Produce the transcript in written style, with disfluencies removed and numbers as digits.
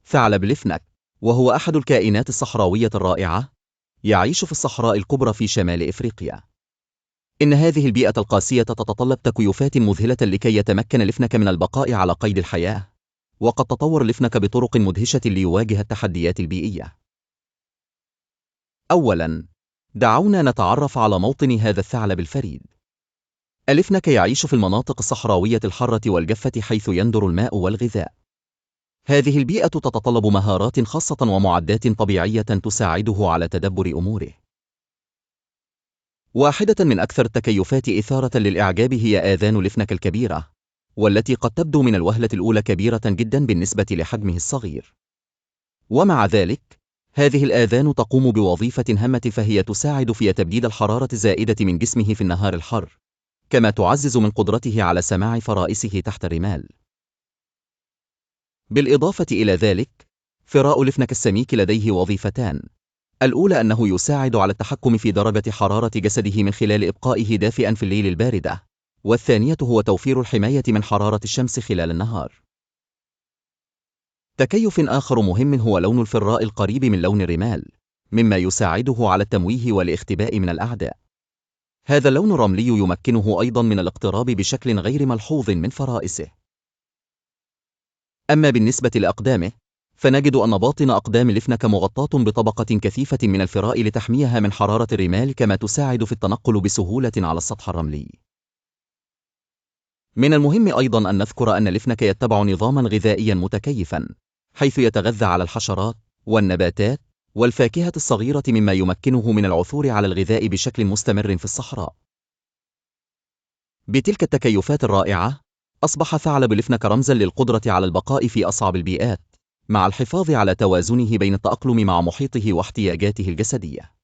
ثعلب لفنك، وهو أحد الكائنات الصحراوية الرائعة، يعيش في الصحراء الكبرى في شمال إفريقيا. إن هذه البيئة القاسية تتطلب تكيفات مذهلة لكي يتمكن لفنك من البقاء على قيد الحياة، وقد تطور لفنك بطرق مدهشة ليواجه التحديات البيئية. أولاً، دعونا نتعرف على موطن هذا الثعلب الفريد. الإفنك يعيش في المناطق الصحراوية الحارة والجافة حيث يندر الماء والغذاء. هذه البيئة تتطلب مهارات خاصة ومعدات طبيعية تساعده على تدبر أموره. واحدة من أكثر التكيفات إثارة للإعجاب هي آذان الإفنك الكبيرة، والتي قد تبدو من الوهلة الأولى كبيرة جدا بالنسبة لحجمه الصغير. ومع ذلك، هذه الآذان تقوم بوظيفة هامة، فهي تساعد في تبديد الحرارة الزائدة من جسمه في النهار الحار، كما تعزز من قدرته على سماع فرائسه تحت الرمال. بالإضافة إلى ذلك، فراء الإفنك السميك لديه وظيفتان. الأولى أنه يساعد على التحكم في درجة حرارة جسده من خلال إبقائه دافئا في الليل الباردة، والثانية هو توفير الحماية من حرارة الشمس خلال النهار. تكيف آخر مهم هو لون الفراء القريب من لون الرمال، مما يساعده على التمويه والاختباء من الأعداء. هذا اللون الرملي يمكنه أيضا من الاقتراب بشكل غير ملحوظ من فرائسه. أما بالنسبة لأقدامه، فنجد أن باطن أقدام الإفنك مغطاة بطبقة كثيفة من الفراء لتحميها من حرارة الرمال، كما تساعد في التنقل بسهولة على السطح الرملي. من المهم أيضا أن نذكر أن الإفنك يتبع نظاما غذائيا متكيفا، حيث يتغذى على الحشرات والنباتات والفاكهة الصغيرة، مما يمكنه من العثور على الغذاء بشكل مستمر في الصحراء. بتلك التكيفات الرائعة، أصبح ثعلب الإفنك رمزا للقدرة على البقاء في أصعب البيئات، مع الحفاظ على توازنه بين التأقلم مع محيطه واحتياجاته الجسدية.